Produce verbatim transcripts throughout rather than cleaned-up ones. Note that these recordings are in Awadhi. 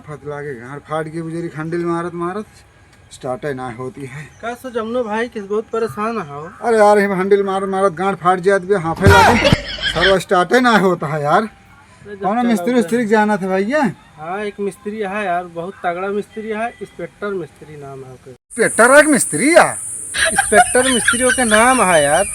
हाथ लागे, गांड फाट गई बुजुर्ग, handle मारत मारत start ही ना होती है। का सो जमनो भाई, किस बहुत परेशान हो? अरे यार, हम handle मारत मारत गांड फाट जात बे, हाफे लागे। सरवा start ही ना होता है यार। अरे जब कौनो चला मिस्त्री उस्त्री जाना था भैया? हाँ, एक मिस्त्री है यार, बहुत तगड़ा मिस्त्री है, इंस्पेक्टर मिस्त्री नाम है ओकर। इंस्पेक्टर एक मिस्त्री है? इंस्पेक्टर मिस्त्री के नाम है यार,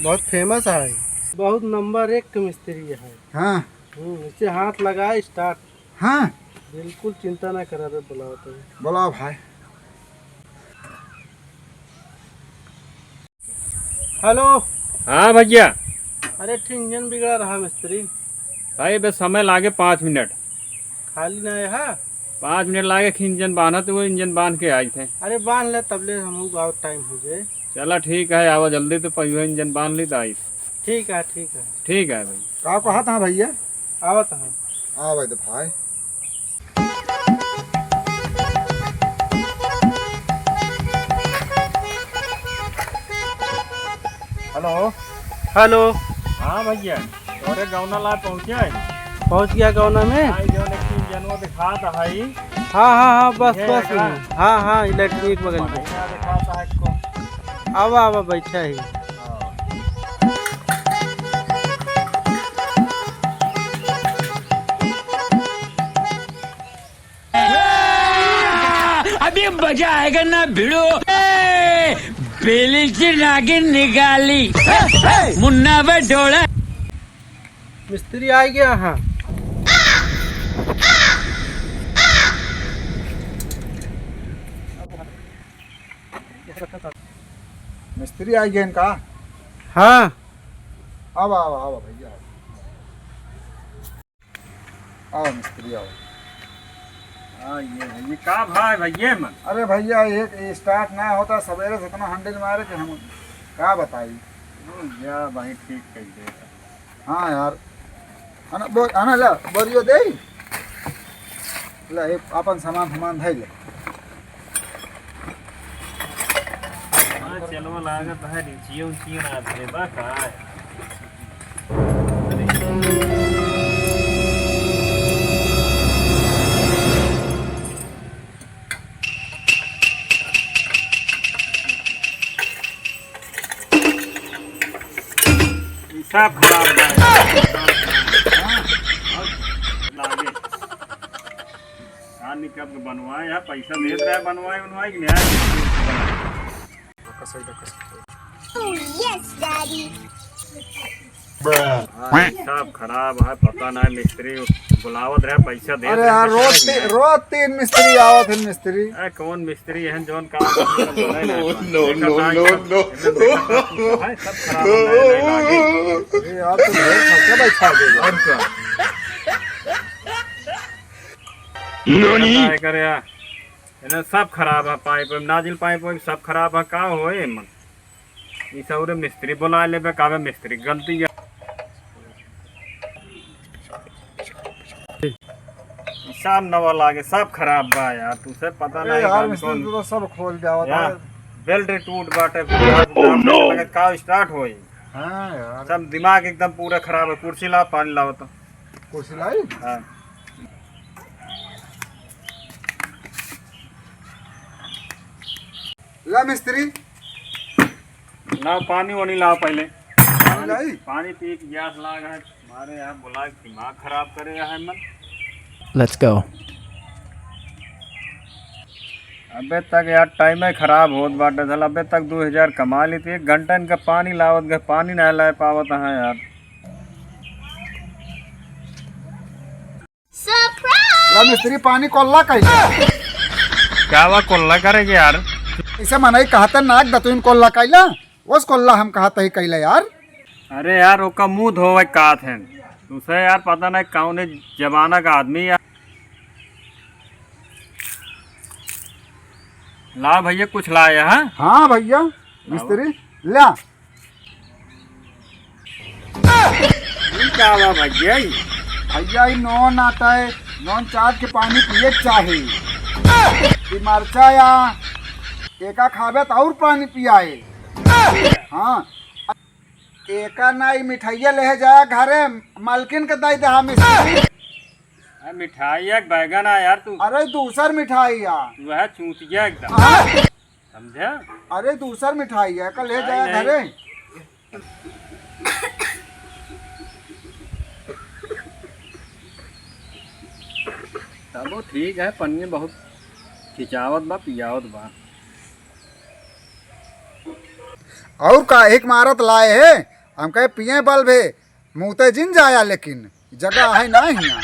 बहुत famous है, बहुत number एक के मिस्त्री है। हाँ। हम्म, इसे हाथ लगाए start। हाँ। बिल्कुल चिंता ना करा बे, बुलाओ तो। बुलाओ भाई। Hello। हाँ भैया। अरे, एक ठे इंजन बिगड़ा रहा मिस्त्री। भाई, बस समय लागे पाँच मिनट। खाली ना है, हाँ? पाँच मिनट लागे कि इंजन बांधत, वो इंजन बांध के आई थे। अरे, बांध ले, तब ले हम लोग आओ, time हो जाए। चला, ठीक है, आवा जल्दी, तो पहियो इंजन बांध ली तो आई। ठीक है, ठीक है। ठीक है भाई। का कहत हाँ भैया? आवत है। आवे दे भाई। Hello। Hello। हाँ भैया, तोरे गौना ला पहुँचे है? पहुँच गया गौना में? आई जौन एक इंजनवा दिखात है। हाँ, हाँ, हाँ, बस, ये बस। हाँ, हाँ, electric बगल में। बढ़िया दिखात है इसको। आवा, आवा, बैठा ही। हाँ। अभी मजा आएगा ना भिड़ो। ए, बेली से नागिन निकाली। मुन्ना बटोला। मिस्त्री आ गया, हाँ। मिस्त्री आ गया इनका? हाँ। आवा, आवा, आवा भैया, आवा। आवा मिस्त्री, आवा। हाँ, ये है, ये का भाई, भाई, ये मन? अरे भैया, एक, ये start ना होता, सवेरे से इतना handle मारे कि हम का बताई। ओ, या भाई, ठीक कह दे। हाँ यार, है ना, बो-, है ना, ला, बोरियो दे। ला, ये अपन सामान, सामान धइ ले। हाँ, चलो, लागत है, रिचियो उचियो ना धरे बा, का है? ई सब खराब बा। हाँ, लागे। हाँ, निकल के बनवाए, यार, पैसा देत रहे, बनवाए, बनवाए कि नहीं? Oh, yes, Daddy। हाँ, ई सब खराब है, पता नहीं, मिस्त्री बुलावत रहे, पैसा देत अरे रहे, यार, पैसा रोज नहीं ती-, आया। रोज तीन मिस्त्री आवत है, मिस्त्री। ए, कौन मिस्त्री है, जौन काम करने का बोले ना, no, no, देखा no, था, ई no, सब, no। इधर देखा था, तू सब है, सब खराब है, नए, नए लागे। अरे यार, तू ढेर खर्चा बैठा देगा। और क्या? नोनी? पता है, करे यार, इन्हें सब खराब है, पाइप, नाजिल पाइप, सब खराब है, का होए, मन? ई सब रे मिस्त्री बुला लेबे, कहबे मिस्त्री के गलती है। ई सब नवा लागे, सब खराब बा यार, तू से पता अरे नहीं यार, कौन मिस्त्री कौन तो सब खोल जावत यार, है। बेल्ट टूट बाटे, Oh no! लगत का start होई। हाँ यार। सब दिमाग एकदम पूरा खराब है। कुर्सी ला, पानी लाओ तो। कुर्सी लाई? हाँ। ला मिस्त्री। लाओ पानी वानी लाओ पहले। पानी लाई? पानी पी के प्यास लाग है। हमारे यहाँ बुला के दिमाग खराब करे है मन। Let's go। अबे तक यार टाइम ही खराब होत बाटे। चल अबे तक दो हजार कमा ली थी। एक घंटा इनका पानी लावत गए, पानी ना ला पावत है यार। Surprise! ला मिस्त्री पानी कोल्ला कैला। का बा कोल्ला करे के यार? इसे मनई कहते नाक दतुइन कोल्ला कैला, ओस कोल्ला हम कहत ही कैला यार। अरे यार ओका मुंह धोवे का थे। तुसे यार पता नहीं कौने जमाना का आदमी यार। ला भैया कुछ लाया है? हाँ भैया, मिस्त्री ला। ई का बा भैया ई? भैया, ई नॉन आता है, नॉन चाट के पानी पिए के चाही। ई मरचा या एका खाबे त और पानी पियाए। हाँ, एका ना, ई मिठाइया लेहे जाया घरे, मालकिन के दे दे, हम मिस्त्री। अरे मिठाई एक बैगन आ यार तू। अरे दूसर मिठाई आ। तू है चूतिया एकदम। हाँ? समझा? अरे दूसर मिठाई है, कल ले नहीं, जाया नहीं। घरे। तबो ठीक है, पनिया बहुत खिंचावत बा, पियावत बा। और का एक मारत लाए है, हम कहे पिए बल भे, मुँहते जिन जाया, लेकिन जगह है ना हियाँ।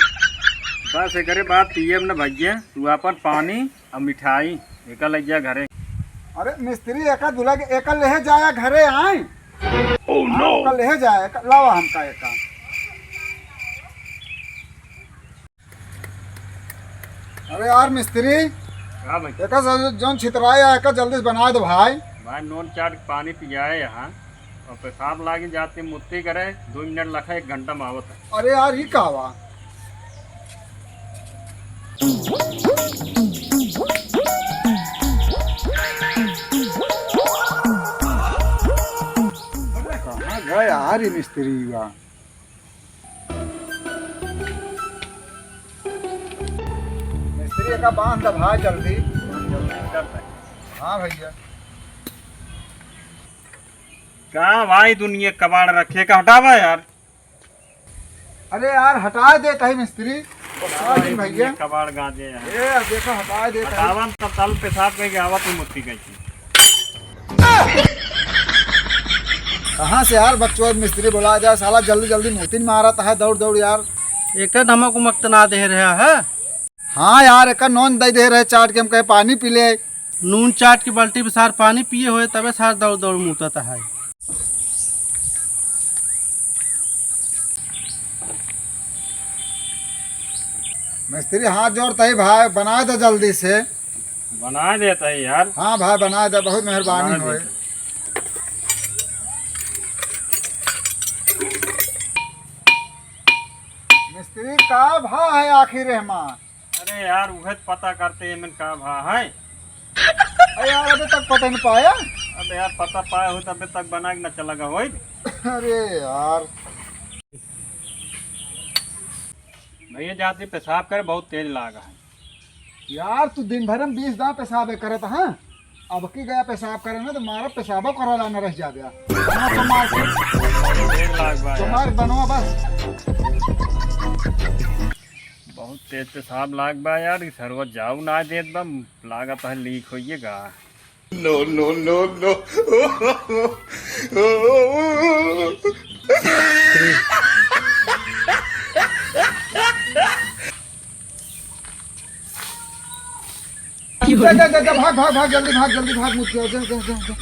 बस एकरे बाद पियब न भैया, तू अपन पानी और मिठाई एका लइ जा घरे। अरे मिस्त्री, एका दुला के एका लेहे जाया घरे आए। Oh no! एका लेहे जाया, एका लावा हमका एका। अरे यार मिस्त्री, हाँ भाई। एका सब जौन छितराए है, एका जल्दी से बनाए दो भाई। भाई नून चाट के पानी पियाए यहाँ, और पेशाब लागी जाते मुत्ती करे, दो मिनट लखा, एक घंटा में आवत है। अरे यार, ई का बा? कहाँ गए यार ई मिस्त्री बा? मिस्त्री, एका बांध द भाई जल्दी। हाँ भैया। का भाई दुनिया कबाड़ रखे का, हटावा यार। अरे यार, हटा देत है मिस्त्री। बता दिन भैया। कबाड़ गांजे हैं। ए, अब देखो, हटा देत है। हटावन तब तल पेशाब कइके आवत ही मुत्ती कइके। कहाँ से यार बकचोद मिस्त्री बोला जाए, साला जल्दी जल्दी मुत्ती मारत है, दौड़ दौड़ यार। एक नमक उमक त ना दे रहा है। हाँ यार, एक नून दे दे रहे चाट के, हम कहे पानी पी ले। नून चाट की बाल्टी में सार पानी पिए हुए, तबे सार दौड़ दौड़ मुतत है। मिस्त्री, हाथ जोड़त ही भाई, बनाए दे जल्दी से। बनाए देत ही यार। हाँ भाई, बनाए दे, बहुत मेहरबानी होए। मिस्त्री, का भा है आखिर एहमा? अरे यार, उहे त पता करते एमन का भा है। अरे यार, अबे तक पता नहीं पाया। अबे यार, पता पाया हो तबे तक बना के न चला गा होई। अरे यार। भैया, जाते पेशाब करे, बहुत तेज लागा है। यार, तू दिन भर में बीस दांव पेशाब करत, हाँ? अब की गया पेशाब करे ना, तो मारा पेशाबो करोला न रह जाबे। मार तो मार के। तेज लाग बा तो यार। मार बनवा बस। बहुत तेज पेशाब लाग बा यार, ई सरवा जाऊ ना देत बा, लागत है लीक होइए गा। No, no, no, no। जा, जा, जा, जा, भाग, भाग, भाग, जल्दी भाग, जल्दी भाग, मुझ जा, जा, जा, जा, जा।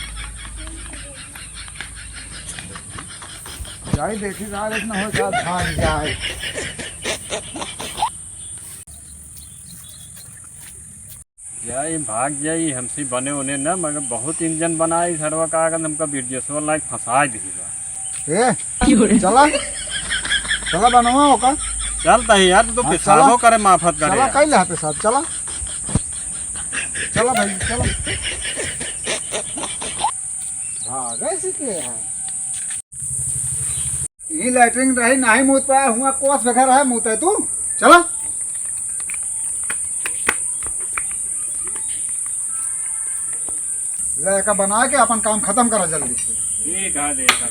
जाए, देखी, जा, इतना हो जा, भाग जाए। जाई, भाग जाई, हमसे बने होने ना, मगर बहुत इंजन बनाई सरवा का, अगर हमका बिरजेशवर लायक फंसाई दिही बा। ए, चला, चला बनवा ओका। चलता है यार, तू तो हाँ, पेशाबो चला। करे माफत करे चला, यार। कई ले पेशाब, चला। चला भाई, चला। भागे सीखे है। यही लैट्रिन रही, नाही मुत पाया हुआ, कोस वगैरह है, मुत है तू। चला। ले, एका बना के अपन काम खत्म करा जल्दी से। ठीक है, देखा।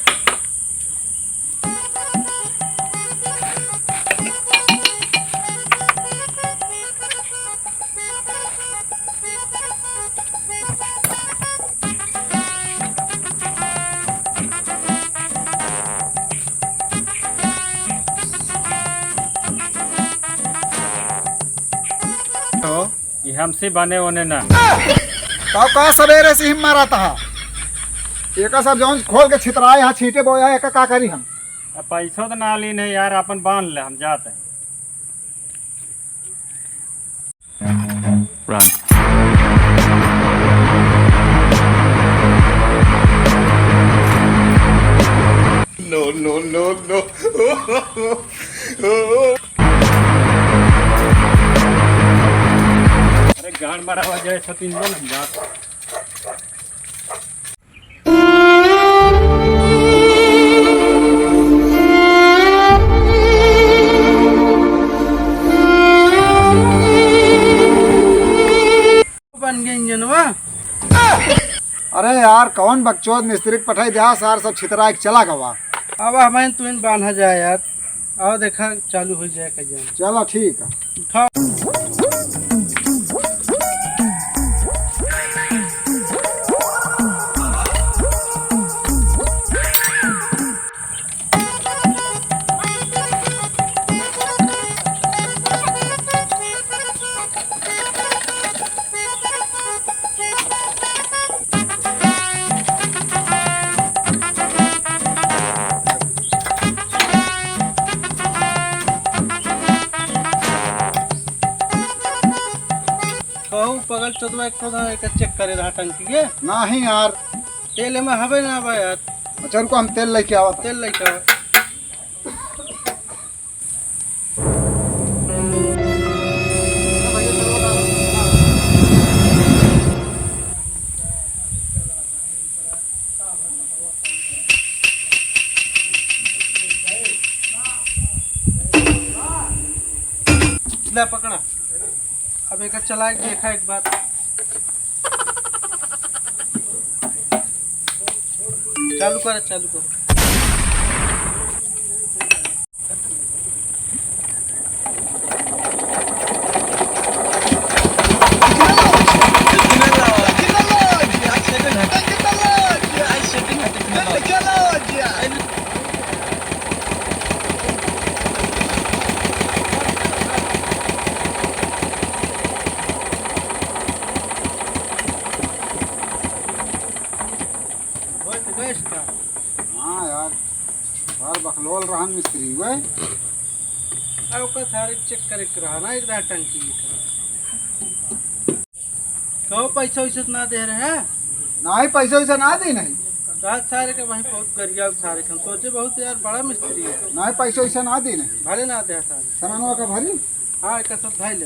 तो, ये हमसे बने होने ना। तो का सवेरे से हिम्मा रहता है? एका सब जौन खोल के छितराए, यहाँ छींटे बोया है, एका का करी हम? अब पैसो तो ना लीन है यार, अपन बांध ले, हम जाते हैं। Run। No, no, no, no। अरे गाड़ मारा हो जाए, छतीन दो ना, हम जाते हैं। यार, कौन बकचोद मिस्त्री के पठाई दिया, सार सब छितरा के चला गवा। अब हमें तुइन बांधा जाए यार। आओ देखा, चालू हो जाए का जाए। चलो, ठीक है। उठाओ। कहू पगल चोदवा, एक तो ना एक चेक करे रहा टंकी के। नाही यार। तेल में हवे ना बा यार। अच्छा रुको, हम तेल लेके आवत। तेल लेके आवा। ले पकड़ा। अब एक चला के देखा एक बार। चालू कर, चालू कर। हाँ यार, सार बकलोल रहन मिस्त्री हुए। अब ओकर सारे चेक करे के रहा ना, एक दार टंकी के। कहो पैसा वैसा तो ना दे रहे हैं? नाही, पैसा वैसा ना दे नहीं। रात सारे के वहीं बहुत गरिया सारे के। हम सोचे बहुत यार बड़ा मिस्त्री है। नाही, पैसा वैसा ना दे नहीं। भले ना दे सारे। सामानवा का भरी? हाँ, एक सब भाई ले।